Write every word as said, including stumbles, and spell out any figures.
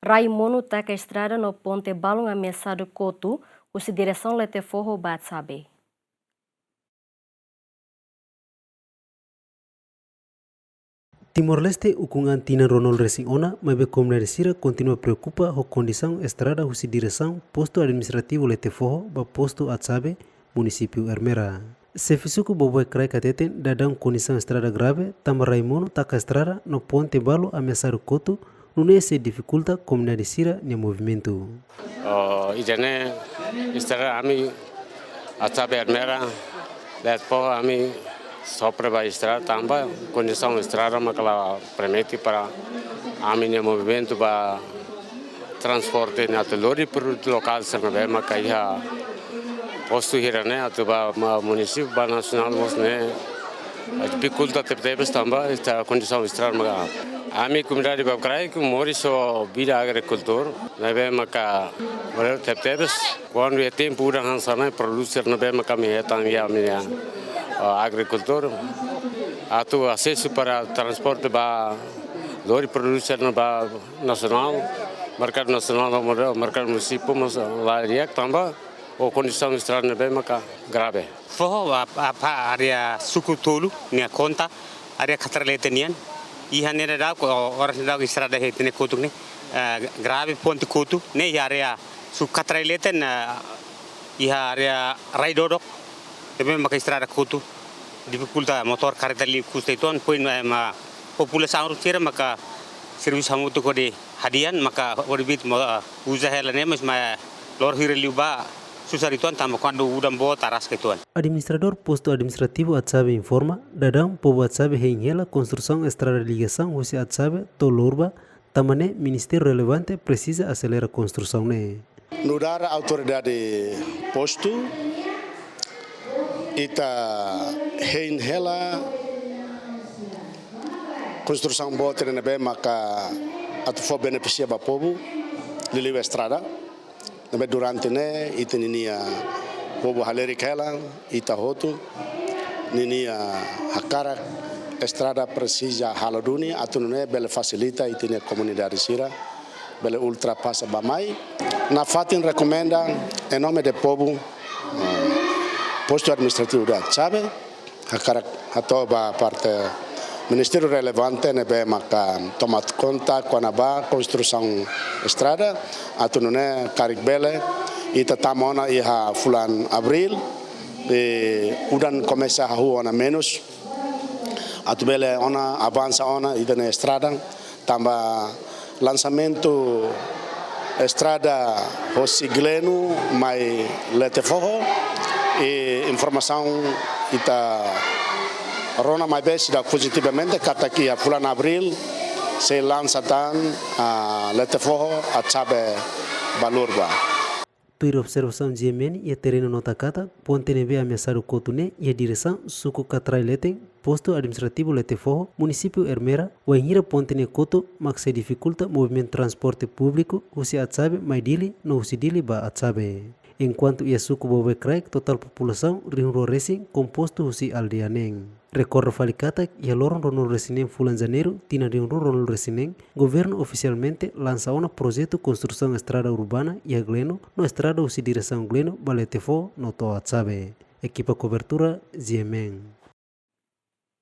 Rai monu taka estrada no ponte balun ameasadu kotu, husi diresaun Letefoho ba Atsabe. Timor-Leste ukun an tinan ruanulu-resin-ona, maibé komunidade sira kontinua preokupa ho kondisaun estrada husi diresaun Postu Administrativu Letefoho ba Postu Atsabe, Munisípiu Ermera. Xefe suku Boboe Kraik hateten daudaun kondisaun estrada grave, tanba rai monu taka estrada no ponte balu ameasadu kotu, nune'e sei difikulta komunidade sira-nia movimentu. Oh, ida-ne'e estrada ami Atsabe Ermera, Letefoho ami sofre ba estrada tanba kondisaun estrada maka la permite para ami-nia movimentu ba transporte ne'e atu lori produtu lokál sira ne'ebé maka iha postu hira-ne'e atu ba ma munisípiu ba nasionál mós ne'e difikulta tebetebes tanba ita kondisaun estrada maka. Ami komunidade Boboe Kraik moris ho vida agrikultór ne'ebé maka moris tebetebes. Kuandu iha tempu udan hanesan ne'e produtu sira ne'ebé maka ami hetan iha ami-nia, ah, agrikultór atu asesu para transporte ba lori produtu sira ne'e ba nasionál, merkadu nasionál, merkadu munisípiu mós la di'ak tanba ho kondisaun estrada ne'ebé maka grave. Foho a, a, pa área suku tolu nia konta, área Katraileten nian. Iha ne'e daudaun, oras ne'e daudaun estrada iha ita-nia kotuk ne'e, eh, grave ponte kotu ne'e iha área suku Katraileten, eh, iha área rai dodok. Ne'ebé maka estrada kotu difikulta motór karreta liu kusta uitoan, poin, eh, ema populasaun sira maka servisu hamutuk hodi hadi'a, maka hodi bit mo, eh, uza hela ne'e, mas ma loro hira liu ba susar uitoan tanba kuandu udan boot araska uitoan. Administradór Postu Administrativu Atsabe informa, daudaun povu Atsabe hein hela konstrusaun estrada ligasaun husi Atsabe to'o Lurba, tanba ne'e ministériu relevante presiza aselera konstrusaun ne'e. Nu'udar autoridade postu, ita hein hela konstrusaun boot ne'ebé maka atu fó benefísiu ba povu, liuliu estrada. Ne'ebé durante ne'e ita ninia povu halerik hela, ita hotu ninia hakarak estrada presiza halo duni atu nune'e bele fasilita ita-nia komunidade sira bele ultrapasa bá-mai. Nafatin rekomenda, em nome de povu, eh, Postu Administrativu de Atsabe, hakarak hato'o ba parte ministériu relevante ne'ebé maka toma konta kona-ba konstrusaun estrada, atu nune'e karik bele, ita tama ona iha fulan Abríl, i udan komesa hahú ona menus, atu bele ona avansa ona ita-nia estrada, tanba lansamentu estrada hosi Gleno mai Letefoho, i informasaun ita rona maibé seidauk pozitivamente katak iha fulan Abríl sei lansa tan, ah, Letefoho Atsabe ba Lurba. Tuir observasaun G M N iha terrenu nota katak, ponte ne'ebé ameasadu kotu ne'e iha diresaun suku Katraileten, Postu Administrativu Letefoho, Munisípiu Ermera, wainhira ponte ne'e kotu mak sei difikulta movimentu transporte públiku husi Atsabe mai Dili no husi Dili ba Atsabe. Enkuantu iha suku Boboe Kraik totál populasaun rihun rua resin kompostu husi aldeia neen. Rekorda fali katak, iha loron ruanulu-resin-neen fulan Janeiru, tinan rihun rua ruanulu-resin-neen, governu ofisialmente lansa ona projetu konstrusaun estrada urbana iha Gleno, no estrada husi diresaun Gleno ba Letefoho no to'o Atsabe. Ekipa kobertura, G M N.